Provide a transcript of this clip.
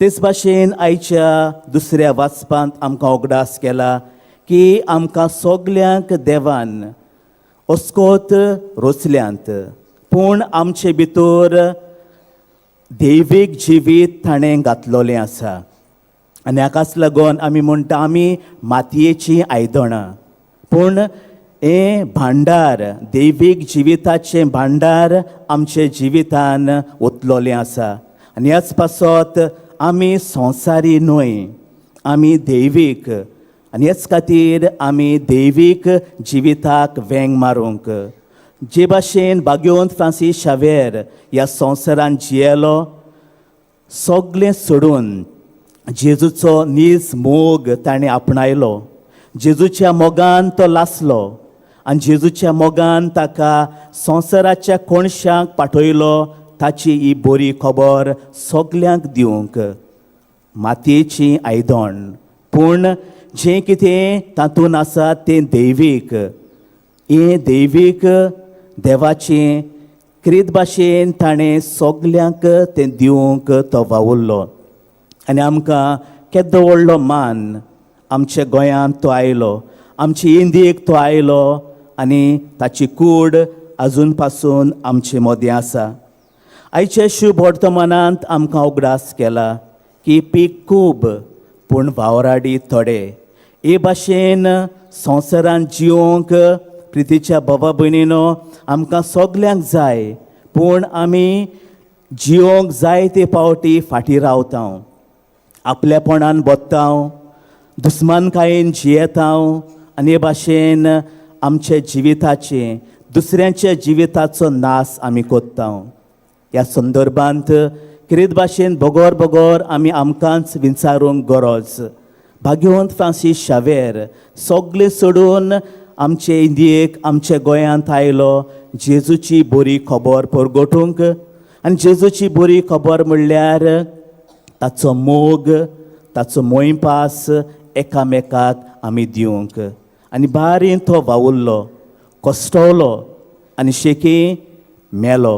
तेच भाशेन आयच्या दुसऱ्या वाचपांत आमकां उगडास केला की आमकां सगल्यांक देवान अस्कोत रोचल्यांत, पूण आमचे भितर दैवीक जिवीत ताणें घातलोलें आसा. आनी हाकाच लागून आमी म्हणटा आमी मातयेचीं आयदनां, पूण हें भांडार, दैवीक जिविताचें भांडार आमचे जिवितान ओतलोलें आसा. आनी ह्याच पासत आमी संवसारी न्हय, आमी दैवीक. आनी ह्याच खातीर आमी दैवीक जिविताक वेंग मारूंक, जे भाशेन भाग्यवंत फ्रांसीस शावेर ह्या संवसारान जियेलो, सगलें सोडून जेजूचो नीज मोग ताणें आपणायलो. जेजूच्या मोगान तो लासलो आनी जेजूच्या मोगान ताका संवसाराच्या कोणशाक पाठयलो, ताची ही बरी खबर सगल्यांक दिवंक. मातयेची आयदण, पूण जें कितें तातूंत आसा तें दैवीक. हें दैवीक देवाचें क्रीत भाशेन ताणें सगल्यांक तें दिवंक तो वावुरलो. आनी आमकां केदो व्हडलो मान, आमच्या गोंयांत तो आयलो, आमचे इंदियेक तो आयलो आनी ताची कूड आजून पासून आमचे मदें आसा. आयच्या शुभ वर्तमानांत आमकां उगडास केला की पीक खूब पूण वावराडी थोडे. हे भाशेन संवसारांत जिवंक, प्रितीच्या बाबा भयणीनो, आमकां सगल्यांक जाय, पूण आमी जिवंक जाय ते पावटी फाटीं रावता, आपल्यापणान बोत्ता, दुस्मानकायेन जियेता. आनी हे भाशेन आमच्या जिविताचे, दुसऱ्यांच्या जिविताचो नाश आमी कोत्ता. ह्या संदर्भांत किरेत भाशेन बगोर बगोर आमी आमकांच विचारूंक गरज. भाग्यवंत फ्रांसीस शावेर सगळें सोडून आमचे इंदियेक, आमच्या गोंयांत आयलो जेजूची बरी खबर परगटूंक. आनी जेजूची बरी खबर म्हणल्यार ताचो मोग, ताचो मोयपास एकामेकाक आमी दिवंक. आनी बारीन तो वावुरलो, कश्टवलो आनी शेकी मेलो.